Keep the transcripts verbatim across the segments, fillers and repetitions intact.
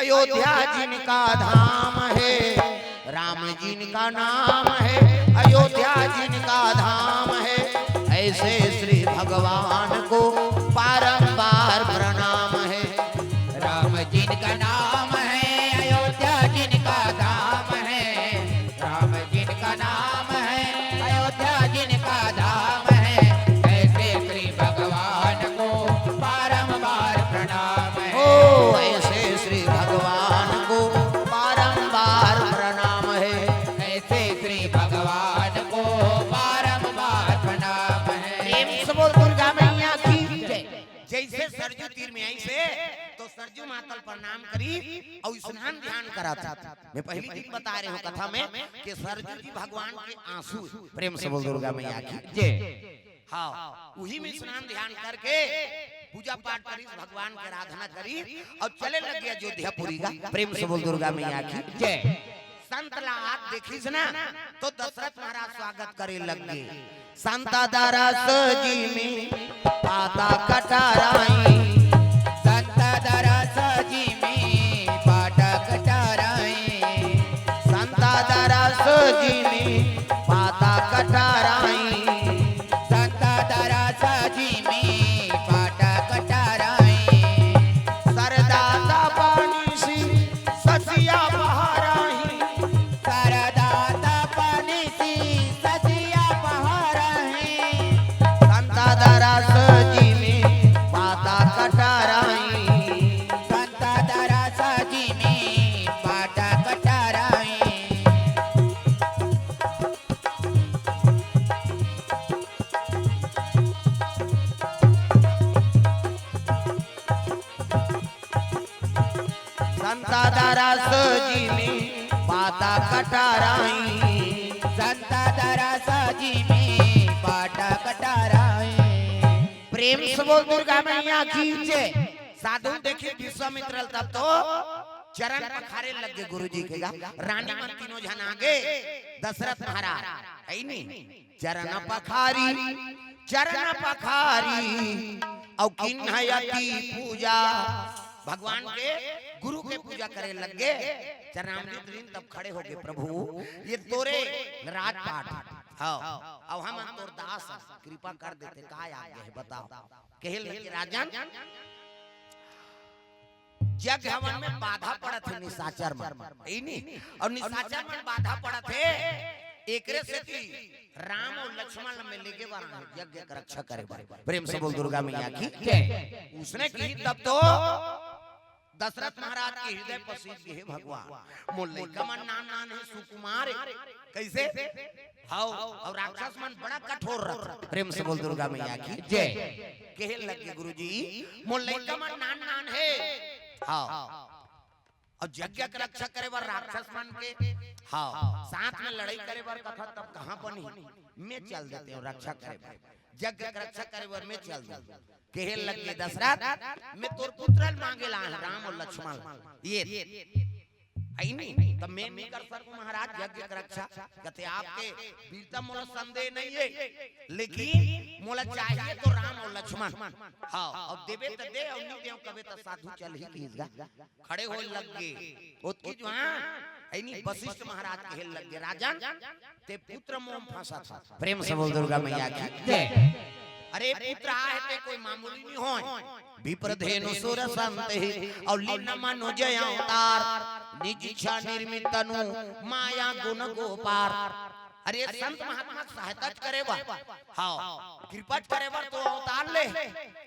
अयोध्या जिनका धाम है, राम जिनका नाम है, अयोध्या जिनका धाम है, ऐसे श्री भगवान को बारंबार प्रणाम है। राम जिनका नाम है, अयोध्या जिनका धाम है, राम जिनका नाम है, अयोध्या जिनका धाम है, ऐसे श्री भगवान को बारंबार प्रणाम है। ओ, ऐसे श्री भगवान को बारंबार प्रणाम है। ऐसे श्री भगवान को बारंबार प्रणाम है। प्रेम से बोल दुर्गा मैया की जय। जैसे सरजू तीर में आइस हे, तो सरजू माता ल प्रणाम करिस अउ स्नान ध्यान करत हे। मैं पहली दिन बता रहे हूँ कथा में कि सरजू जी भगवान के आंसू हे। प्रेम से बोल दुर्गा मैया की जय। हाँ, उही में स्नान ध्यान करके पूजा पाठ करिस, भगवान के आराधना करिस अउ चले लगे अयोध्यापुरी गा। प्रेम से बोल दुर्गा मैया की जय। संत ला आत देखिस ना, तो दशरथ महाराज स्वागत करे लग गे। संत दरस जिमि पातक टराई। संत दरस जिमि पातक टराई। संत दरस जिमि पातक टराई। संत दरस जिमि पातक टराई। सरदा तप निसि ससिया पहाराही। सरदा तप निसि ससिया पहाराही। संत दरस जिमि पातक टराई। संत दरस जिमि पातक टराई। संत दरस जिमि पातक टराई। संत दरस जिमि पातक टराई। प्रेम से बोल दुर्गा मैया की जय। साधु देखिस विश्वामित्र ल तब तो चरण पखारे लग गे गुरुजी के गा। रानी मन तीनों झन आगे, दशरथ महाराज, हे नी? चरण पखारी, चरण पखारी, अउ किन्है अति पूजा। भगवान के, गुरु के पूजा करे लग गे। चरणामृत लीन तब खड़े हो गे, प्रभु, ये तोरे राजपाट, हाँ, अउ हम तोर दास, कृपा कर देते, का आज्ञा हे बताओ। कहे लगे, राजन, यज्ञ हवन में बाधा पड़त हे निशाचर मन, हे नी? अउ निशाचर मन बाधा पड़त हे, एकरे सेती राम अउ लक्ष्मण ल मैं लेगे बर आए हंव यज्ञ के रक्षा करे बर। प्रेम से बोल दुर्गा मैया की जय। उसने कही तब तो दशरथ महाराज के हृदय पर सीज गे, हे भगवान, मोर लइका मन नान नान हे, सुकुमार हे, कइसे? हव, अउ राक्षस मन बड़ा कठोर रथे। प्रेम से बोल दुर्गा मैया की जय। कहे लग गे गुरुजी, मोर लइका मन नान नान हे। हव। अउ यज्ञ के रक्षा करे बर राक्षस मन के, हव, साथ में लड़ई करे बर कथा तब कहाँ बनही? मैं चल देते हंव रक्षा करे बर। यज्ञ के रक्षा करे बर मैं चल देते हंव। कहे लग गे दशरथ, मैं तोर पुत्र ल मांगे ला हंव, राम अउ लक्ष्मण। ये, हे नी? तब मैं नइ कर सकंव महाराज यज्ञ के रक्षा। कथे, आपके वीरता मोला संदेह नइ हे, लेकिन मोला चाहिए तो राम अउ लक्ष्मण। हव, अउ देबे त दे, अउ नइ देंव कबे त साधु चलही कहिस गा। खड़े होय लग गे। ओतकी जुवार, हे नी, वशिष्ठ महाराज कहे लग गे, राजन, तें पुत्र मोह म फंसत हस। प्रेम से बोल दुर्गा मैया की जय। अरे पुत्र आहे ते कोई मामूली नइ होय। विप्र धेनु सुर संत ही, अउ लीन मनुज अवतार। निज इच्छा निर्मित तनु, माया गुण गो पार। अरे संत महात्मा के सहायता करे बर, हव, कृपा करे बर तो अवतार ले।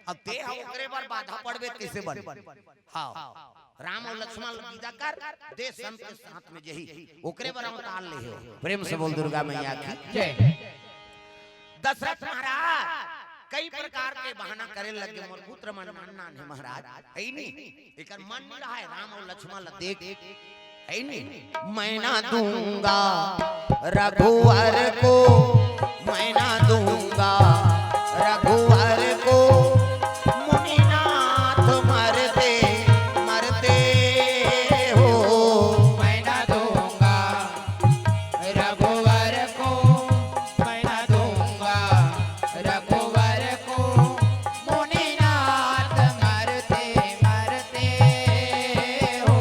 अब तें ह ओकरे बर बाधा पड़बे, कइसे बने? हव, राम अउ लक्ष्मण ल विदा कर दे, संत के साथ में जही, ओकरे बर अवतार ले हे। प्रेम से बोल दुर्गा मैया की जय। दशरथ महाराज कई प्रकार के बहाना करे लग गे, मोर पुत्र मन नान नान हे महाराज, हे नी? एकर मन नइ रहय राम अउ लक्ष्मण ल देख, हे नी? मैं ना दूंगा रघुवर को, मैं ना दूंगा रघुवर को, मुनिनाथ मरते मरते हो। मैं ना दूंगा रघुवर को, मैं ना दूंगा रघुवर को, मुनिनाथ मरते मरते हो।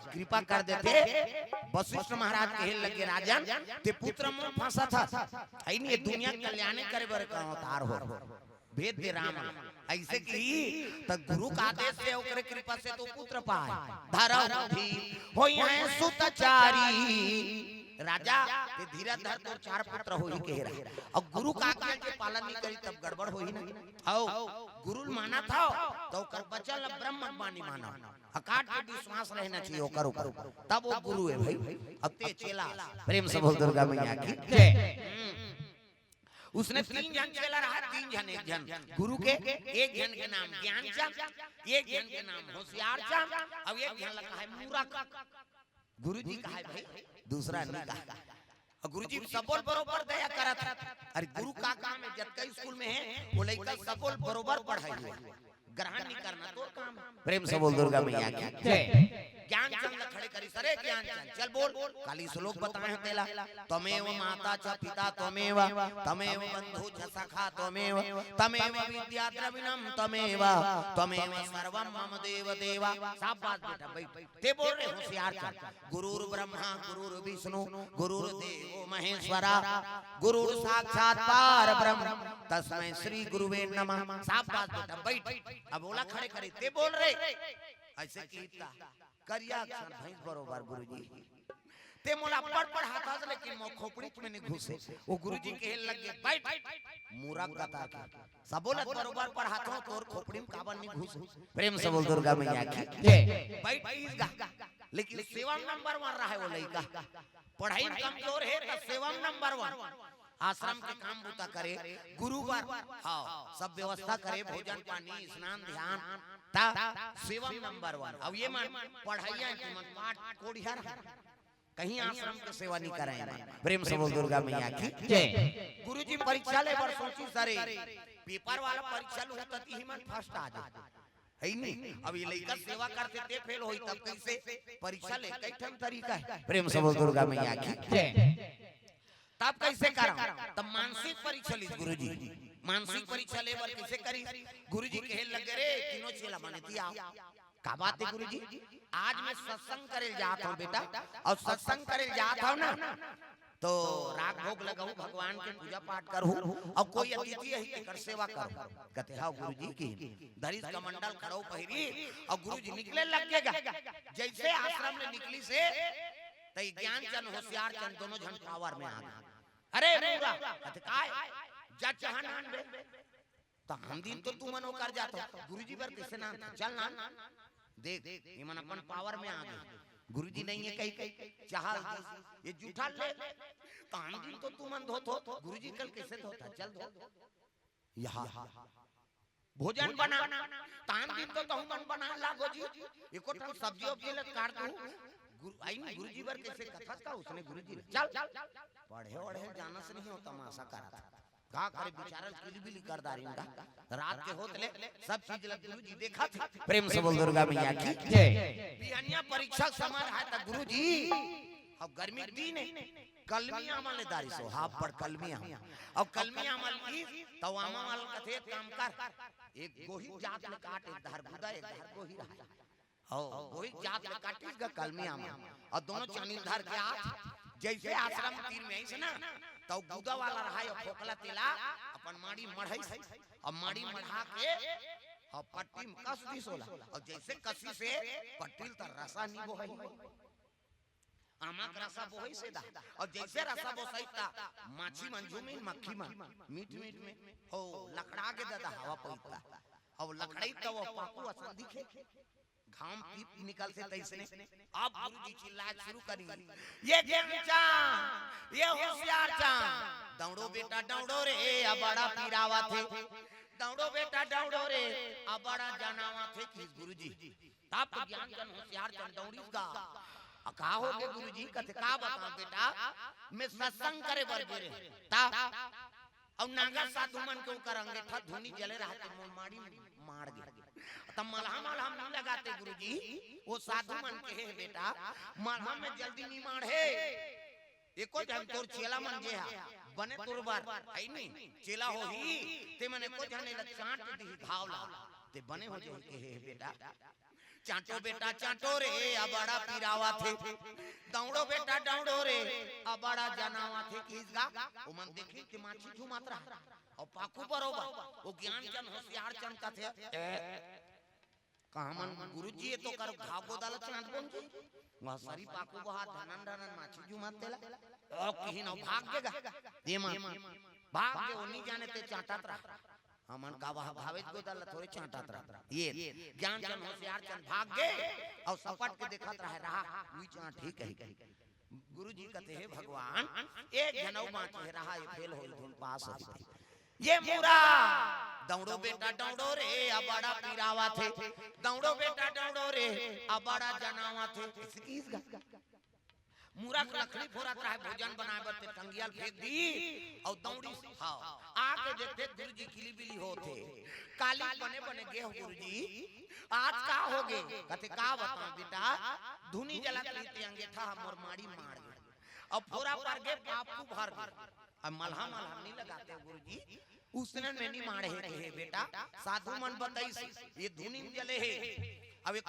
कृपा कर देते। वशिष्ठ महाराज कहे लगे, राजन, ते पुत्र मन फंसत हस, है नहीं, ये दुनिया कल्याण करे बर का अवतार हो, भेज दे राम ला। ऐसे की त गुरु का आदेश से, ओकरे कृपा से तो पुत्र पाए। धरहु धीर होइहैं सुतचारी। राजा, ते धीरज धर, तोर चार पुत्र होही कहे रहा। अउ गुरु का आज्ञा के पालन नहीं करी तब गड़बड़ होही ना। हौ, गुरु ल मानत हौ त ओकर वचन ल ब्रह्म बानी मानो। अकाट के विश्वास रहना चाहिए ओकर ऊपर, तब वो गुरु है भाई। अब ते चेला, प्रेम से बोल दुर्गा मैया की जय। उसने तीन झन चेला रहा, तीन झन एक झन गुरु के, एक झन के नाम ज्ञानचंद, एक झन के नाम होशियारचंद, अउ एक झन ला कहे मूरख। गुरु जी कहे भाई, दूसरा नहीं कहे। अउ गुरु जी सबो ल बरोबर दया करत हे। अरे गुरु का काम है, जतका स्कूल में है, वो लइका सबो ल बरोबर पढ़ाई हुआ। ग्रहण नहीं करना तोर काम है। प्रेम से बोल दुर्गा मैया की जय। ज्ञानचंद ला खड़े करिस, अरे ज्ञानचंद, चल बोल, काली श्लोक बताए हैं तेला। त्वमेव माता च पिता त्वमेव, त्वमेव बंधु च सखा त्वमेव, त्वमेव विद्या द्रविणम त्वमेव, त्वमेव सर्वम मम देव देव। शाबाश बेटा, बैठ। ते बोल रहे होशियारचंद, गुरुर्ब्रह्मा गुरुर्विष्णु गुरुर्देवो महेश्वरा, गुरुर्साक्षात् परब्रह्म तस्मै श्री गुरुवे नमः। शाबाश बेटा, बैठ। अब ओला खड़े करे, ते बोल रहे। ऐसे कीता करिया अक्षर भैंस बरोबर गुरुजी। ते मोला अब्बड़ पढ़ाथस, लेकिन मोर खोपड़ी में नहीं घुसे। वो गुरुजी कहे लगे, बैठ, मूरख कथा के। सबो ल बरोबर पढ़ाथों, तोर खोपड़ी में काबर नहीं घुसे? प्रेम से बोल दुर्गा मैया की जय। बैठ इस गा। लेकिन सेवा में नंबर वन रहा है वो लइका। पढ़ाई में कमजोर है तो सेवा में नंबर वन। आश्रम के काम बूता करे, गुरु बर, हाँ, सब व्यवस्था करे, भोजन पानी, स्नान ध्यान, ता सेवा में नंबर वन। अब ये मन पढ़ाइया के मन पाठ कोड़िया रहा, कहीं आश्रम के सेवा नहीं कराए मन। प्रेम से बोल दुर्गा मैया की जय। गुरुजी परीक्षा ले बर सोची सरे, पेपर वाला परीक्षा लू त तिही मन फर्स्ट आ जाए, है नहीं? अब ये लइका सेवा करते ते फेल होई, तब कैसे? परीक्षा ले कई ठन तरीका है। प्रेम से बोल दुर्गा मैया की जय। तब कैसे करम? तब मानसिक परीक्षा लीस गुरुजी। मानसिक परीक्षा ले बर कैसे करी? गुरुजी कहे लगे, रे तीनों चेला मन एती आओ। का बात है गुरुजी? आज मैं सत्संग करे जात हूँ बेटा, अउ सत्संग करे जात हूँ ना, तो राग भोग लगाऊ, भगवान के पूजा पाठ करू, अउ कोई अतिथि आही तेकर सेवा करू। कथे, हाँ गुरुजी की। धरिस कमंडल खड़ो पहिरी, अउ गुरुजी निकले लग गे गा। जैसे आश्रम ले निकलिस हे, तई ज्ञानचंद होशियारचंद दोनों झन पावर में आ गे। अरे मूरख, कथे काय? जा चाह नान बे। त हम दिन तो तुमन ओकर जात हो, गुरुजी बर कैसे नान था? चल नान। देख, ये मन अपन पावर में आ गे। गुरुजी नहीं है कही कही, चाह ल दिस, ये जूठा ले। त हम दिन तो तुमन धोत हो, गुरुजी कल कैसे धोत हे? चल धो। यहाँ भोजन बना, त हम दिन तो तहु मन बना लागो जी। एको ठन सब्जी उब्जी ल काट दू। गुरु, आई नहीं, गुरुजी बर कैसे कथस का उसने गुरुजी ने। चल, पढ़े वढ़े जानस नहीं हो, तमाशा करत। का करे, बिचारा ल किलबिली कर डारिन गा। रात के होत ले सब चीज ल गुरुजी देखत हे। प्रेम से बोल दुर्गा मैया की जय। बिहनिया परीक्षा के समय रहा त गुरुजी, अब गर्मी के दिन है, कलमी आमा ले डारिस हो, हाफ पर कलमी आमा। अब कलमी आमा लीस, त आमा वाला कथे, "एक काम कर, एक गोही जात ले काट, एक धार गुदा, एक धार गोही रहा।" हो, गोही जात ले काटिस गा कलमी आमा। अउ दोनों चानी ल धर के आत, जैसे आश्रम तीर में आइस ना, त गुदा वाला रहा, यो फोकला तेला अपन माड़ी मढ़ाइस, अउ माड़ी मढ़ा के, अउ पट्टी में कस दिस ओला, अउ जैसे कसिस हे पट्टी ल त रसा नी बोहई। आमा के रसा बोहइस हे दा, अउ जैसे रसा बोसइस त माछी मन झूमिन, मक्खी मन मीठ मीठ में हो लकड़ा गे ददा, हवा पइत ता, अउ लकड़ई त वो पाकू असन दिखे, घाम पीप निकलथे तइसने। अब गुरुजी चिल्लाए शुरू करिन, "ये ज्ञानचंद, ये होशियारचंद, दौड़ो बेटा दौड़ो रे, अबड़ा पीरावत हे, दौड़ो बेटा दौड़ो रे, अबड़ा जनावत हे," किहिस गुरुजी। तब तो ज्ञानचंद होशियारचंद दौड़िस गा। "अ, का हो गे गुरुजी?" कथे, "का बताओं बेटा, मैं सत्संग करे बर गे रहेंव, त अउ नागा साधु मन के ओकर अंगेठा धुनी जले रहा, त मोर माड़ी माड़ गे। त मलहम अलहम नी लगाते गुरुजी, वो साधु मन कहे हे बेटा, मलहम में जल्दी नी माड़े। एको झन तोर चेला मन जे हा, बने तोर बर, है नी, चेला होही, ते मन एको झन एला चांट दिही घाव ला, ते बने हो जाही," कहे हे बेटा। चांटो बेटा चांटो रे, अबड़ा पिरावत हे। दौड़ो बेटा दौड़ो रे, अबड़ा जनावत हे। किस गा? ओमन देखे कि माछी झूमत रहा अउ पाकू बरोबर। ओ ज्ञानचंद होशियारचंद कथे, "ए, का हमन गुरुजी, ये तो कर घाव गोदा ल चांट बन जी।" वह सरी पाकू बहा धनन धनन माछी झूमत तेला। ओ किहिन अउ भाग गे गा। दे मन भाग गे, ओ नी जाने ते चांटत रहा। हमन का वह घावेच गोदा ल थोरे चांटत रहा। ये ज्ञानचंद होशियारचंद भाग गे अउ सपट के देखत रहे, रहा उही चांट ही कही। गुरुजी कथे, "हे भगवान, एक झन अउ बांचे हे, रहा ये फेल होई, धुन पास होई।" ये मुरा, दौड़ो बेटा दौड़ो रे, अबड़ा पिरावत हे। दौड़ो बेटा दौड़ो रे, अबड़ा जनावत हे। अइसे किस गा? मुरा के लकड़ी फोरत रहे भोजन बनाए बर, ते टंगिया ल फेंक दी अउ दौड़ी। हाँ, आके देखथे गुरुजी किली बिली होत हे। काली बने बने गे हो गुरुजी, आज का हो गे? कथे, "का बताओं बेटा, धुनी जलत रहिस ते अंगेठा ह मोर माड़ी माड़ गे, अउ फोरा पर गे पाकू भर गे।" अब मलहम मलहम नहीं लगाते हो गुरुजी, उसने में नहीं माड़े हे, कहे, "बेटा, साधु मन बताइस, ये धुनी में जले हे।" अब एको